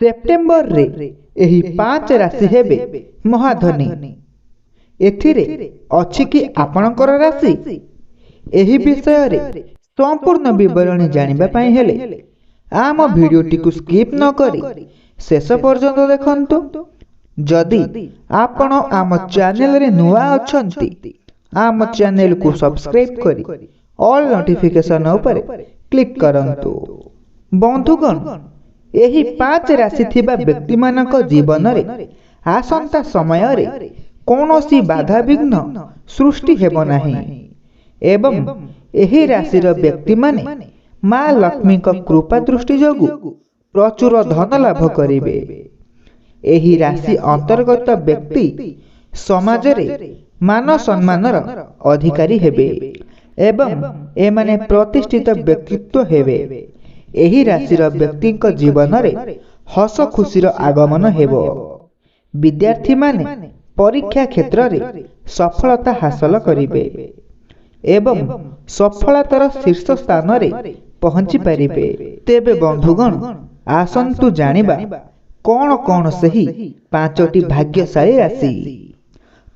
ସେପ୍ଟେମ୍ବରରେ ଏହି 5 ରାଶି ହେବେ ମହାଧନୀ। ଏଥିରେ ଅଛି କି ଆପଣଙ୍କର ରାଶି? ଏହି ବିଷୟରେ ସମ୍ପୂର୍ଣ୍ଣ ବିବରଣୀ ଜାଣିବା ପାଇଁ ହେଲେ ଆମ ଭିଡ଼ିଓଟିକୁ ସ୍କିପ୍ ନ କରି ଶେଷ ପର୍ଯ୍ୟନ୍ତ ଦେଖନ୍ତୁ। ଯଦି ଆପଣ ଆମ ଚ୍ୟାନେଲରେ ନୂଆ ଅଛନ୍ତି, ଆମ ଚ୍ୟାନେଲକୁ ସବସ୍କ୍ରାଇବ୍ କରି ଅଲ୍ ନୋଟିଫିକେସନ୍ ଉପରେ କ୍ଲିକ୍ କରନ୍ତୁ। ବନ୍ଧୁଗଣ, ଏହି 5 ରାଶି ଥିବା ବ୍ୟକ୍ତିମାନଙ୍କ ଜୀବନରେ ଆସନ୍ତା ସମୟରେ କୌଣସି ବାଧାବିଘ୍ନ ସୃଷ୍ଟି ହେବ ନାହିଁ ଏବଂ ଏହି ରାଶିର ବ୍ୟକ୍ତିମାନେ ମା ଲକ୍ଷ୍ମୀଙ୍କ କୃପା ଦୃଷ୍ଟି ଯୋଗୁଁ ପ୍ରଚୁର ଧନ ଲାଭ କରିବେ। ଏହି ରାଶି ଅନ୍ତର୍ଗତ ବ୍ୟକ୍ତି ସମାଜରେ ମାନ ସମ୍ମାନର ଅଧିକାରୀ ହେବେ ଏବଂ ଏମାନେ ପ୍ରତିଷ୍ଠିତ ବ୍ୟକ୍ତିତ୍ୱ ହେବେ। ଏହି ରାଶିର ବ୍ୟକ୍ତିଙ୍କ ଜୀବନରେ ହସ ଖୁସିର ଆଗମନ ହେବ। ବିଦ୍ୟାର୍ଥୀମାନେ ପରୀକ୍ଷା କ୍ଷେତ୍ରରେ ସଫଳତା ହାସଲ କରିବେ ଏବଂ ସଫଳତାର ଶୀର୍ଷ ସ୍ଥାନରେ ପହଞ୍ଚି ପାରିବେ। ତେବେ ବନ୍ଧୁଗଣ, ଆସନ୍ତୁ ଜାଣିବା କ'ଣ କ'ଣ ସେହି 5ଟି ଭାଗ୍ୟଶାଳୀ ରାଶି।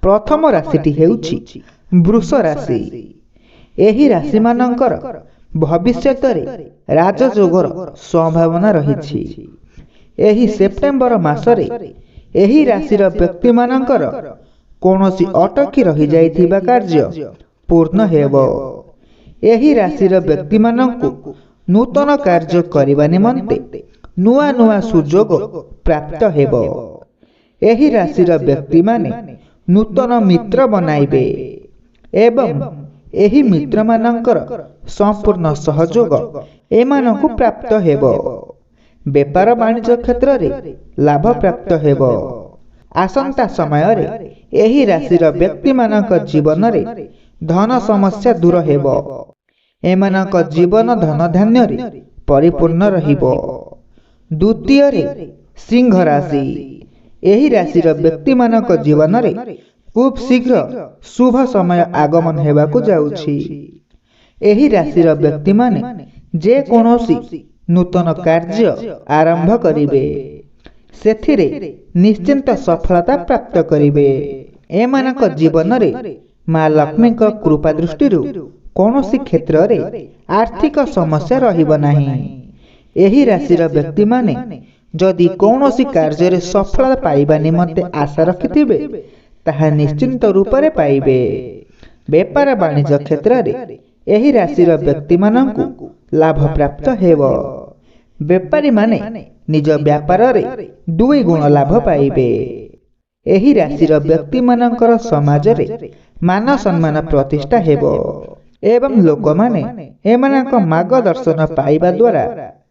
ପ୍ରଥମ ରାଶିଟି ହେଉଛି ବୃଷ ରାଶି। ଏହି ରାଶିମାନଙ୍କର ଭବିଷ୍ୟତରେ ରାଜଯୋଗର ସମ୍ଭାବନା ରହିଛି। ଏହି ସେପ୍ଟେମ୍ବର ମାସରେ ଏହି ରାଶିର ବ୍ୟକ୍ତିମାନଙ୍କର କୌଣସି ଅଟକି ରହିଯାଇଥିବା କାର୍ଯ୍ୟ ପୂର୍ଣ୍ଣ ହେବ। ଏହି ରାଶିର ବ୍ୟକ୍ତିମାନଙ୍କୁ ନୂତନ କାର୍ଯ୍ୟ କରିବା ନିମନ୍ତେ ନୂଆ ନୂଆ ସୁଯୋଗ ପ୍ରାପ୍ତ ହେବ। ଏହି ରାଶିର ବ୍ୟକ୍ତିମାନେ ନୂତନ ମିତ୍ର ବନାଇବେ ଏବଂ ଏହି ମିତ୍ରମାନଙ୍କର ସମ୍ପୂର୍ଣ୍ଣ ସହଯୋଗ ଏମାନଙ୍କୁ ପ୍ରାପ୍ତ ହେବ। ବେପାର ବାଣିଜ୍ୟ କ୍ଷେତ୍ରରେ ଲାଭ ପ୍ରାପ୍ତ ହେବ। ଆସନ୍ତା ସମୟରେ ଏହି ରାଶିର ବ୍ୟକ୍ତିମାନଙ୍କ ଜୀବନରେ ଧନ ସମସ୍ୟା ଦୂର ହେବ। ଏମାନଙ୍କ ଜୀବନ ଧନ ଧାନ୍ୟରେ ପରିପୂର୍ଣ୍ଣ ରହିବ। ଦ୍ୱିତୀୟରେ ସିଂହ ରାଶି। ଏହି ରାଶିର ବ୍ୟକ୍ତିମାନଙ୍କ ଜୀବନରେ ଖୁବ୍ ଶୀଘ୍ର ଶୁଭ ସମୟ ଆଗମନ ହେବାକୁ ଯାଉଛି। ଏହି ରାଶିର ବ୍ୟକ୍ତିମାନେ ଯେକୌଣସି ନୂତନ କାର୍ଯ୍ୟ ଆରମ୍ଭ କରିବେ, ସେଥିରେ ନିଶ୍ଚିନ୍ତ ସଫଳତା ପ୍ରାପ୍ତ କରିବେ। ଏମାନଙ୍କ ଜୀବନରେ ମା ଲକ୍ଷ୍ମୀଙ୍କ କୃପା ଦୃଷ୍ଟିରୁ କୌଣସି କ୍ଷେତ୍ରରେ ଆର୍ଥିକ ସମସ୍ୟା ରହିବ ନାହିଁ। ଏହି ରାଶିର ବ୍ୟକ୍ତିମାନେ ଯଦି କୌଣସି କାର୍ଯ୍ୟରେ ସଫଳତା ପାଇବା ନିମନ୍ତେ ଆଶା ରଖିଥିବେ, ତାହା ନିଶ୍ଚିନ୍ତ ରୂପରେ ପାଇବେ। ବେପାର ବାଣିଜ୍ୟ କ୍ଷେତ୍ରରେ ଏହି ରାଶିର ବ୍ୟକ୍ତିମାନଙ୍କୁ ଲାଭ ପ୍ରାପ୍ତ ହେବ। ବେପାରୀମାନେ ନିଜ ବ୍ୟାପାରରେ 2 ଗୁଣ ଲାଭ ପାଇବେ। ଏହି ରାଶିର ବ୍ୟକ୍ତିମାନଙ୍କର ସମାଜରେ ମାନ ସମ୍ମାନ ପ୍ରତିଷ୍ଠା ହେବ ଏବଂ ଲୋକମାନେ ଏମାନଙ୍କ ମାର୍ଗଦର୍ଶନ ପାଇବା ଦ୍ୱାରା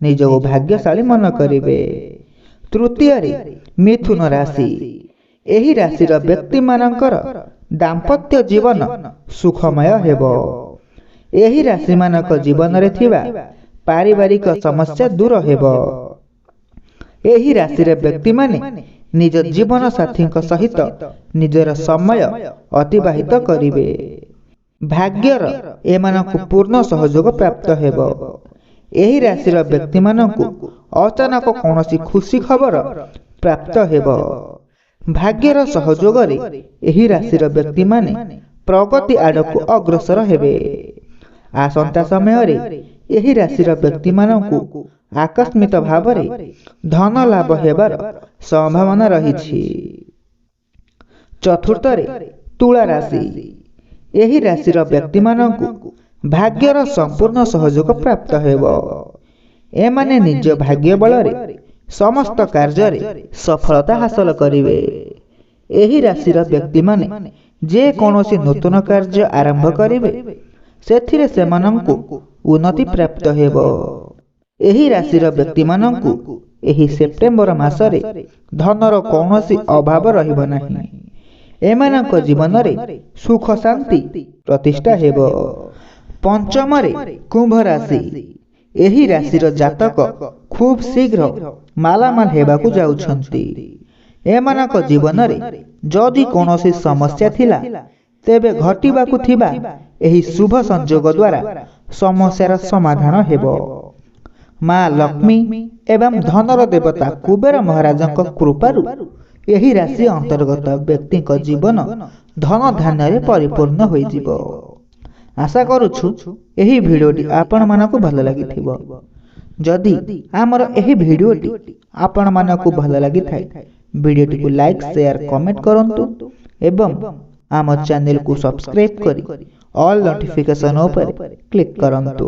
ନିଜକୁ ଭାଗ୍ୟଶାଳୀ ମନେ କରିବେ। ତୃତୀୟରେ ମିଥୁନ ରାଶି। ଏହି ରାଶିର ବ୍ୟକ୍ତିମାନଙ୍କର ଦାମ୍ପତ୍ୟ ଜୀବନ ସୁଖମୟ ହେବ। ଏହି ରାଶିମାନଙ୍କ ଜୀବନରେ ଥିବା ପାରିବାରିକ ସମସ୍ୟା ଦୂର ହେବ। ଏହି ରାଶିର ବ୍ୟକ୍ତିମାନେ ନିଜ ଜୀବନ ସାଥୀଙ୍କ ସହିତ ନିଜର ସମୟ ଅତିବାହିତ କରିବେ। ଭାଗ୍ୟର ଏମାନଙ୍କୁ ପୂର୍ଣ୍ଣ ସହଯୋଗ ପ୍ରାପ୍ତ ହେବ। ଏହି ରାଶିର ବ୍ୟକ୍ତିମାନଙ୍କୁ ଅଚାନକ କୌଣସି ଖୁସି ଖବର ପ୍ରାପ୍ତ ହେବ। ଭାଗ୍ୟର ସହଯୋଗରେ ଏହି ରାଶିର ବ୍ୟକ୍ତିମାନେ ପ୍ରଗତି ଆଡ଼କୁ ଅଗ୍ରସର ହେବେ। ଆସନ୍ତା ସମୟରେ ଏହି ରାଶିର ବ୍ୟକ୍ତିମାନଙ୍କୁ ଆକସ୍ମିକ ଭାବରେ ଧନ ଲାଭ ହେବାର ସମ୍ଭାବନା ରହିଛି। ଚତୁର୍ଥରେ ତୁଳା ରାଶି। ଏହି ରାଶିର ବ୍ୟକ୍ତିମାନଙ୍କୁ ଭାଗ୍ୟର ସମ୍ପୂର୍ଣ୍ଣ ସହଯୋଗ ପ୍ରାପ୍ତ ହେବ। ଏମାନେ ନିଜ ଭାଗ୍ୟ ବଳରେ ସମସ୍ତ କାର୍ଯ୍ୟରେ ସଫଳତା ହାସଲ କରିବେ। ଏହି ରାଶିର ବ୍ୟକ୍ତିମାନେ ଯେକୌଣସି ନୂତନ କାର୍ଯ୍ୟ ଆରମ୍ଭ କରିବେ, ସେଥିରେ ସେମାନଙ୍କୁ ଉନ୍ନତି ପ୍ରାପ୍ତ ହେବ। ଏହି ରାଶିର ବ୍ୟକ୍ତିମାନଙ୍କୁ ଏହି ସେପ୍ଟେମ୍ବର ମାସରେ ଧନର କୌଣସି ଅଭାବ ରହିବ ନାହିଁ। ଏମାନଙ୍କ ଜୀବନରେ ସୁଖ ଶାନ୍ତି ପ୍ରତିଷ୍ଠା ହେବ। ପଞ୍ଚମରେ କୁମ୍ଭ ରାଶି। ଏହି ରାଶିର ଜାତକ ଖୁବ୍ ଶୀଘ୍ର ମାଲାମାଲ ହେବାକୁ ଯାଉଛନ୍ତି। ଏମାନଙ୍କ ଜୀବନରେ ଯଦି କୌଣସି ସମସ୍ୟା ଥିଲା, ତେବେ ଘଟିବାକୁ ଥିବା ଏହି ଶୁଭ ସଂଯୋଗ ଦ୍ୱାରା ସମସ୍ୟାର ସମାଧାନ ହେବ। ମା ଲକ୍ଷ୍ମୀ ଏବଂ ଧନର ଦେବତା କୁବେର ମହାରାଜଙ୍କ କୃପାରୁ ଏହି ରାଶି ଅନ୍ତର୍ଗତ ବ୍ୟକ୍ତିଙ୍କ ଜୀବନ ଧନ ଧାନ୍ୟରେ ପରିପୂର୍ଣ୍ଣ ହୋଇଯିବ। ଆଶା କରୁଛୁ ଏହି ଭିଡ଼ିଓଟି ଆପଣମାନଙ୍କୁ ଭଲ ଲାଗିଥିବ। ଯଦି ଆମର ଏହି ଭିଡ଼ିଓଟି ଆପଣମାନଙ୍କୁ ଭଲ ଲାଗିଥାଏ, ଭିଡ଼ିଓଟିକୁ ଲାଇକ୍, ସେୟାର, କମେଣ୍ଟ କରନ୍ତୁ ଏବଂ ଆମ ଚ୍ୟାନେଲକୁ ସବସ୍କ୍ରାଇବ୍ କରି ଅଲ୍ ନୋଟିଫିକେସନ୍ ଉପରେ କ୍ଲିକ୍ କରନ୍ତୁ।